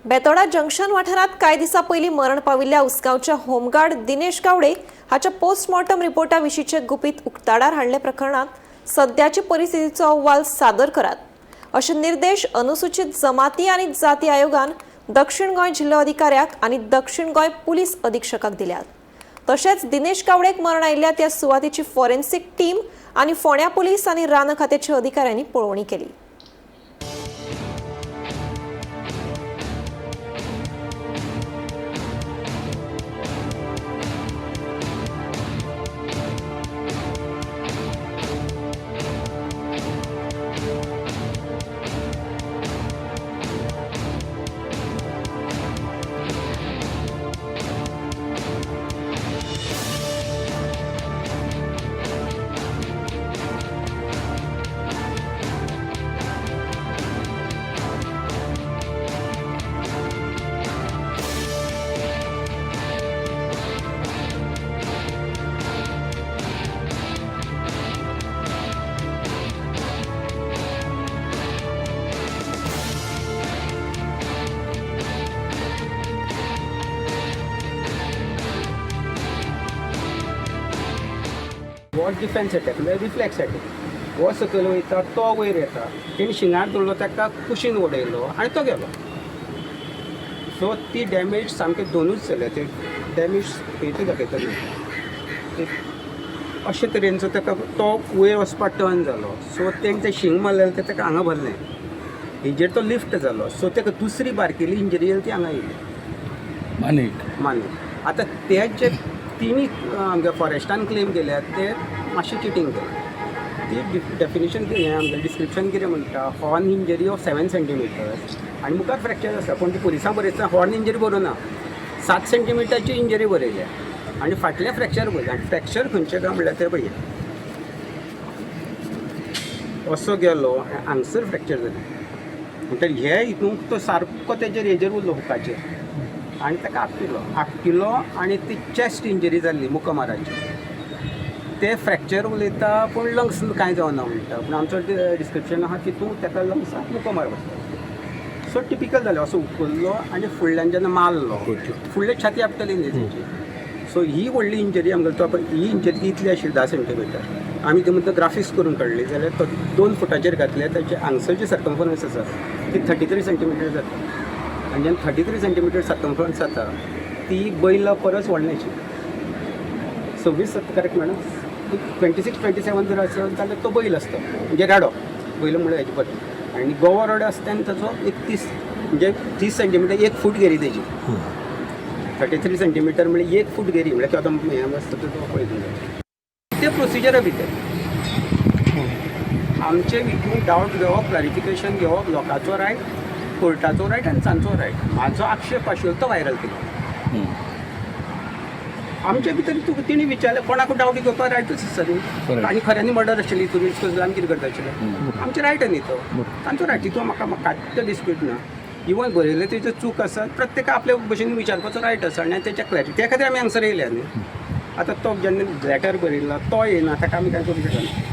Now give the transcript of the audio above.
Betora junction वाठारांत कांय दिसां पयलीं मरण पाविल्ल्या उसगांवच्या होमगार्ड दिनेश गावडे हाच्या पोस्टमॉर्टम रिपोर्टा विशींचे गुपीत उक्ताडार हाडले प्रकरणांत सद्याची परिस्थितीचो अहवाल सादर करात अशे निर्देश अनुसूचित जमाती आनी जाती आयोगान दक्षिण गोंय जिल्लोधिकाऱ्याक आनी दक्षिण गोंय पुलीस अधिक्षकाक दिल्यात. तशेंच दिनेश गावडेक मरण आयिल्ल्या त्या सुवातेची फॉरेन्सिक टीम आनी फोंड्या पुलीस आनी रान खात्याच्या अधिकाऱ्यांनी पळोवणी केली. हो डिफेन्स अटॅक म्हणल्यार रिफ्लेक्स अटॅक. हो सकयल वयता, तो वयर येता, तेणी शिंगार धरलो, ताका कुशीन उडयलो आनी तो गेलो. सो ती डॅमेज सामके दोनूच जाल्या. ते डॅमेज खंय दाखयता न्ही, अशे तरेनचो ताका तो वयर वचपाक टर्न जालो. सो तेणें तें शींग मारलें, तें ताका हांगा भरलें, हेजेर तो लिफ्ट जालो. सो ताका दुसरी बारकेली इंजरी जाली, ती हांगा येयली. मानेक. मान्य. आतां ते जे तिणी आमगे फॉरेस्टान क्लेम केल्या, ते मातशें चिटींग केलें. ती डेफिनेशन हें आमगेलें डिस्क्रिप्शन कितें म्हणटा, horn injury of 7 centimetres आनी मुखार फ्रॅक्चर आसा. पूण ती पुलिसां बरयतना हॉर्न इंजरी बरोवना, 7 सेंटीमिटरची इंजरी बरयल्या आनी फाटलें फ्रॅक्चर बरयलें. आनी फ्रॅक्चर खंयचें काय म्हणल्यार तें पळय, असो गेलो, हांगसर फ्रॅक्चर जालें. म्हणटकीर हे हितून तो सारको तेजेर हेजेर उरलो, हुकाचेर, आनी ताका आपटिलो आपटिलो आनी ती चेस्ट इंजरी जाल्ली मुको माराची. ते फ्रॅक्चर उलयता पूण लंग्स कांय जावना म्हणटा. पूण आमचो डिस्क्रिप्शन आहा तितून ताका लंग्साक मुको मार बसलो. सो टिपिकल जालें, असो उखल्लो आनी फुडल्यान जेन्ना मारलो, फुडले छाती आपटली न्ही तेची. सो ही व्हडली इंजरी आमगेली. तो पळय, ही इंजरी इतली आशिल्ली, 10 सेंटीमिटर. आमी ती म्हणटा ग्राफिक्स करून काडली जाल्यार तो 2 फुटाचेर घातले, ताचे हांगसर जी सर्कमफरन्स आसा ती 33 सेंटीमिटर जाता. आनी जेन्ना 33 सेंटीमिटर सर्कमफरन्स जाता, ती बैला परस व्हडली आशिल्ली. 26 करेक्ट मॅडम, 26 27 जर आसत जाल्यार तो बैल आसता, म्हणजे रेडो. बैल म्हणल्यार हेजे बरें. आनी गोवा रोड आसता तेन्ना ताचो 31, म्हणजे 30 सेंटीमिटर, 1 फूट घेरी तेजी. 33 सेंटीमिटर म्हणजे 1 फूट घेरी म्हणल्यार आतां हें आसता तो पळयता ते प्रोसिजरा भितर आमचे हितून डावट घेवप, क्लॅरिफिकेशन घेवप लोकांचो रायट, कोर्टाचो रायट आनी तांचो रायट. म्हाजो आक्षेप आशिल्लो तो व्हायरल केलो. आमचे भितर तुका तेणी विचारलें, कोणाकूय डावट घेवपाक रायटूच आसा न्ही. Correct. आनी खऱ्यांनी मर्डर आशिल्ली तुमी जाल्यार आमी कितें करता आशिल्लें? आमचें रायट न्ही तो, तांचो रायट. तितून म्हाका कांयच डिस्प्यूट ना. इवन बरयलें तेजो चूक आसा, प्रत्येका आपल्या भशेन विचारपाचो रायट आसा आनी तेच्या क्लॅरिटी त्या खातीर आमी हांगसर येयल्या न्ही. आतां तो जेन्ना लेटर बरयला तो येयना, ताका आमी कांय करूंक शकना.